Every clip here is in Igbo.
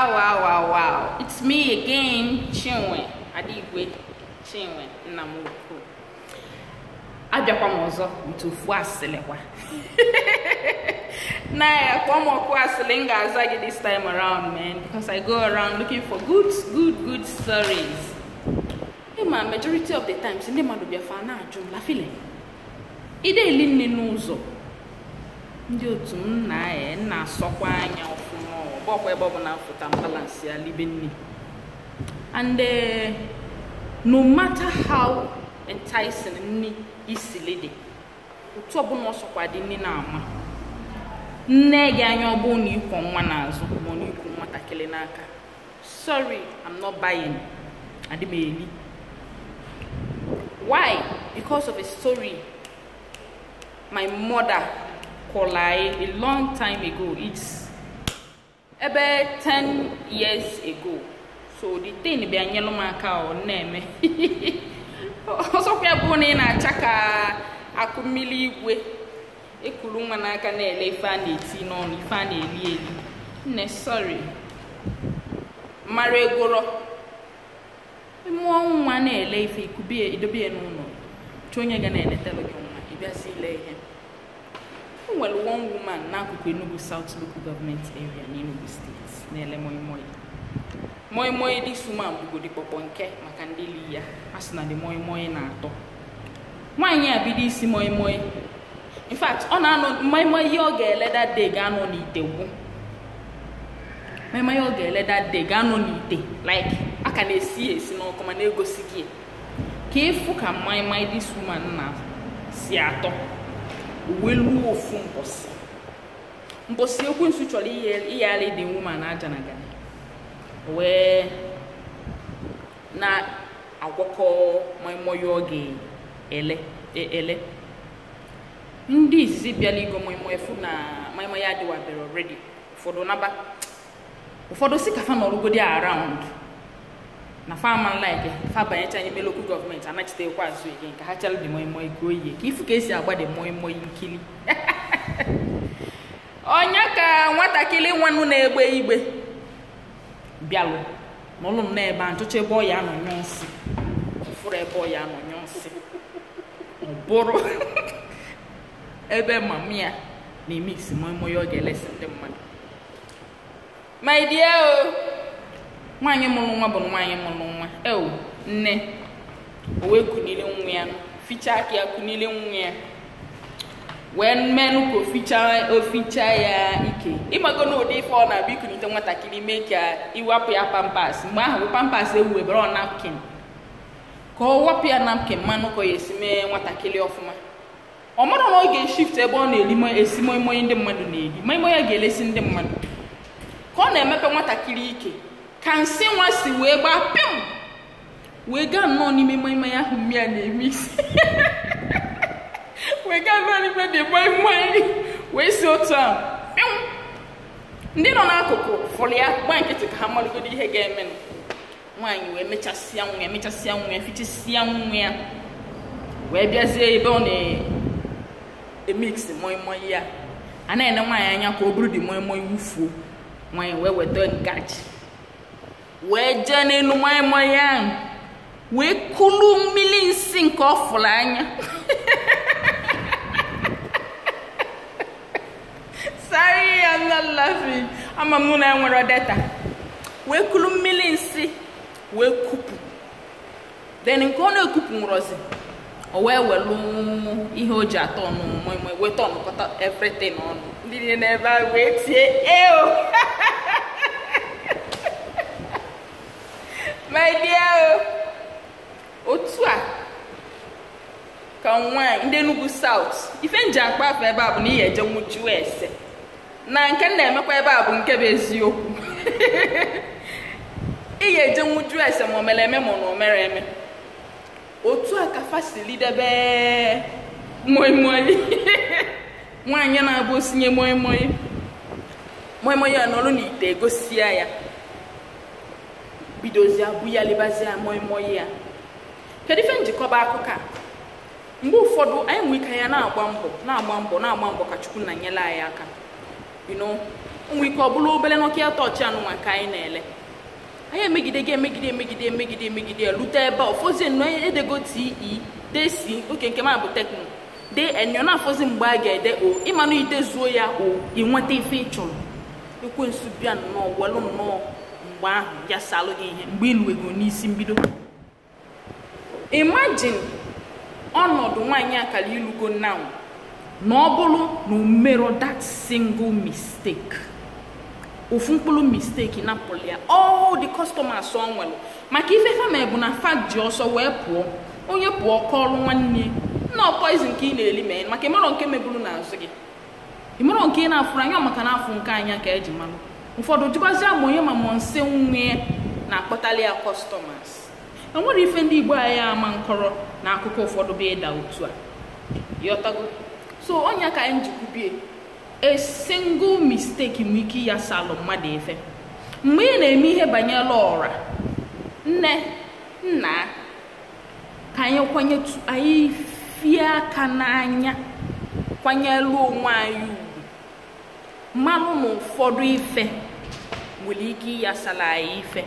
Wow, wow, wow. It's me again, Chinwe Adigwe, Chinwe Nnamuku. Abịakwa m ọzọ with ofu asịlị kwa. Na ya kpọọ m ọkụ asịlị m ga-aza gị this time around, man, because I go around looking for good, good, good stories. Ma majority of the times, ndị mmadụ bịa fa na-ajụ m lafile. Ide eli nne n'ụzọ. Ndị otu m na na-asọkwa anya ọfụma ọbọkwa ebe ọ bụ na mfụta balance ya libe nne. And no matter how enticing nne isili dị, otu ọbụla ọsọkwa dị nne na-ama, nne gị anya ọ bụ na ịkwọ nwa n'azụ ma ọ na ikwu nwatakịrị n'aka. Sorry, I'm not buying. Adị m eli. Why? Because of a story my mother called a long time ago. It's about 10 years ago. So the thing be anyelu maka o na-eme. Ọsọkwa bụ na ị na-acha ka akụ mmiri igwe ekuru nwa n'aka na-ele ife a na-eti n'ọnụ, ife a na-eli eli. Nne, sorry. Mara egoro. Mụọ nwa na-ele ife ikubie idobie n'ụlọ. Chọ onye ga na-enetelu gị nwa, ị bịazi ile ihe. O nwere one woman n'akụkụ Enugu South Local Government Area n'Enugu State na-ele moi moi. Moi moi this woman bugodi kpọkpọ nke maka ndị li ya. A sị na the moi moi na-atọ. Nwaanyị a bido isi moi moi. In fact, ọ na-anọ moi moi ihe ọ ga-ele that day ga-anọ n'ite gwụ. Moi moi ọ ga-ele that day ga-anọ n'ite, like a ka na-esi esi n'ọkụ ma na-egosi gị. Ka ịfụ ka moi moi this woman na si atọ. Wee luo ofu mbọsị. Mbọsị ekwensu chọrọ iyegharị the woman aja na gana. Wee na-agwakọ moi moi ọ ga-ele ele. Ndị izizi bịala igo moi moi fụ na moi moi adịwabere already. Ụfọdụ naba. Ụfọdụ si ka fa nọrụgodi around. Na fa man like fa banyecha n'ime local government anachitekwa azụ again ka ha chalụ the moi moi ka oyiye ka ifu ka esi agba the moi moi nkili. Ọnya ka nwatakịrị nwanụ na-egbe igbe bịalụ n'ụlọ m n'ebe a nchọcha ebe ọ ya anọ nyụọ nsị. Fụrụ ebe ọ ya anọ nyụọ nsị. Ọ bụrụ ebe mami ya na-emix moi moi ọ ga-elesi ndị mmadụ. My dear o, nwaanyị mụrụ nwa bụ nwaanyị mụrụ nwa. Ew, nne o wee kunile nwa ya, fichaa aka ya kunile nwa ya, wee menụ ka o fichaa ya ike. Ịmago na ụdị ife ọ na-abịa ikunite nwatakịrị mee ka iwapụ ya pampas. Mgbe ahụ bụ pampas ewu ebere ọ napkin, ka ọ wapụ ya napkin mmanụ ka ọ ya esi mee nwatakịrị ọfụma. Ọ mara na ọ ga-eshift ebe ọ na-eri esi moi moi ndị mmadụ na-eri. Moi moi ya ga-elesi ndị mmadụ. Ka ọ na-emepe nwatakịrị ike ka nsị nwa si wee gbaa pịm wee gaa nnọọ n'ime moi moi ahụ mmiri na-emix. Wee gaa nnọọ n'ime the moi moi wee si otu ahụ pịm. Ndị nọ n'akụkụ fụrụ ya gba nkịtị ka ha malụgodo ihe ga-emenụ. Nwaanyị wee mechasịa nwa ya, mechasịa nwa ya, fichasịa nwa ya, wee bịazie ebe ọ na-emix moi moi ya. A na-ene nwaanyị anya ka o buru the moi moi wufuo. Nwaanyị wee weta ngaji wee jee n'elu moi moi ahụ wee kulu mmiri nsị nke ọ fụrụ anya. Sorry, I'm not laughing. Ama m na enwere data. Wee kulu mmiri nsị wee kupu. Then nke ọ na-ekupu nwụrọzi, o wee welu ihe o ji atọ ọnụ moi moi wee tọnụkọta everything ọnụ. Ndị niile n'ebe ahụ wee tie eo. My dear, otu a ka nwaanyị ndị Enugu South ife nji akpa afọ ebe a bụ na ihe eje nwụjuo ese na nke m na-emekwa ebe a bụ nke bụ eziokwu. Ihe eje nwụjuo ese ma o mere eme ma ọ na o mere eme. Otu a ka fa si lidebe moi moi. Nwaanyị na-abụ osinye moi moi. Moi moi ya nọrọ n'ite egosia ya. Bidozie bụ ya lebazie moi moi ya. Kedu ife njikọba akụkọ a? Mgbe ụfọdụ anyị nwee ike ya na-agba mbọ na-agba mbọ na-agba mbọ ka Chukwu na nyere anyị aka. You know, Onwe ike ọ bụrụ obere Nokia touch anụnwa ka anyị na-ele. Anyị emegide gị emegide emegide emegide emegide lute ebe a ọfọzie nnọọ edego te desi oke nke ma bụ Tecno de enyo na-afọzi mgbe a ga-ede o ịmanụ idezuo ya o ịnweta ife ị chọrọ. Ekwensu bịa nnọọ welụ nnọọ mgbe ahụ ya salụ gị ihe mgbe ilu ego n'isi mbido. Imagine ọnọdụ nwaanyị akara ilugo now na ọ bụrụ na o merọ that single mistake. Ofu mkpụrụ mistake napụrụ ya all the customers ọ nwere maka ife fama bụ na fa ji ọsọ wee pụọ. Onye pụọ kọọlụ nwanne nna poison ka ị na-eli mee maka ịmarọ nke meburu n'azụ gị, ịmarọ nke ị na-afụrụ anya maka na afụ nke anya ka eji malụ. Ụfọdụ jụbazie ma onye ma mọ nsị nwe na-akpọtali ya customers. Enwere ife ndị Igbo anyị ama nkọrọ na akụkọ ụfọdụ bụ ịda otu a yọtago. So onye ka anyị jikwubie a single mistake nwere ike ya salụ mmadụ efe. Mgbe ị na-eme ihe banyere ọra nne nna ka anyị kwanyetụ anyị fie aka n'anya kwanyelu onwe anyị ugwu mmanụ na ụfọdụ ife nwere ike ịyasala anyị ife.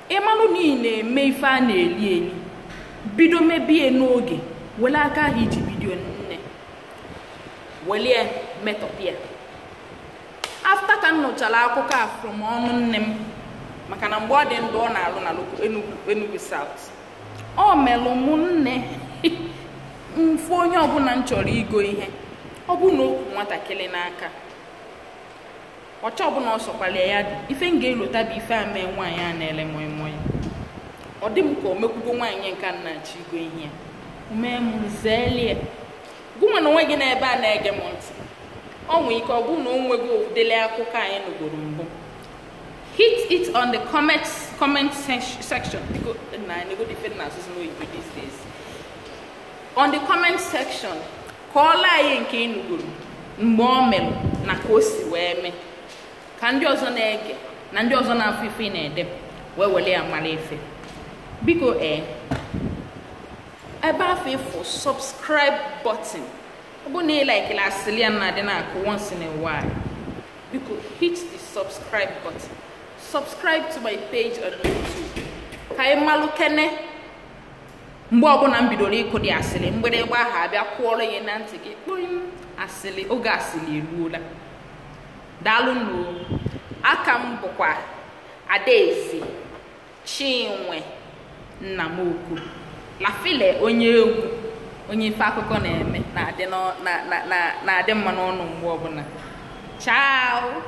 Ịmalụ na ị na-eme ife a na-eli eli bido mebie n'oge wele aka ahụ iji bido nne welie metọpịa. After ka m nụchara akụkọ a from ọnụ nne m maka na mgbe ọ dị ndụ ọ na-alụ na Enugu South, ọ melụ mụ nne mfu onye ọbụla m chọrọ igo ihe ọ bụ na okwu nwatakịrị n'aka ọcha ọbụla ọ sọkwala ya dị ife m ga-elota bụ ife a mee nwaanyị a na-ele moi moi. Ọ dị m ka o mekwugo nwaanyị nke nna-achọ igo ihe ya omee m zeelie. Gụnwe na onwe gị n'ebe a na-ege m ntị, ọ nwee ike ọ bụrụ na o nwego ụdịrị akụkọ anyị nụgoro mbụ, hit it on the comment section. Biko na nego defend na asụsụ n'oyibo these days. On the comment section, kọọla anyị nke ị nụgoro mgbe ọ melụ na ka o si wee mee ka ndị ọzọ na-ege na ndị ọzọ na-afụ ife ị na-ede wee wele ya mara ife. Biko ebe afọ ịfụ subscribe button ọ bụ na ị like asịlị ya na-adị na-akụ once in a while, biko hit the subscribe button. Subscribe to my page on YouTube ka ị malụ kene mgbe ọbụla m bidoro ịkụ dị asịlị mgbịrịgba ahụ abịa kwụọrọ ya na ntị gị kpụm asịlị oge asịlị eruola. Daalụ nụ. Aka m bụkwa Adaeze Chinwe Nnamoko Lafile, onye egwu onye ife akụkọ na-eme na-adị mma n'ọnụ mgbe ọbụla. Ciao.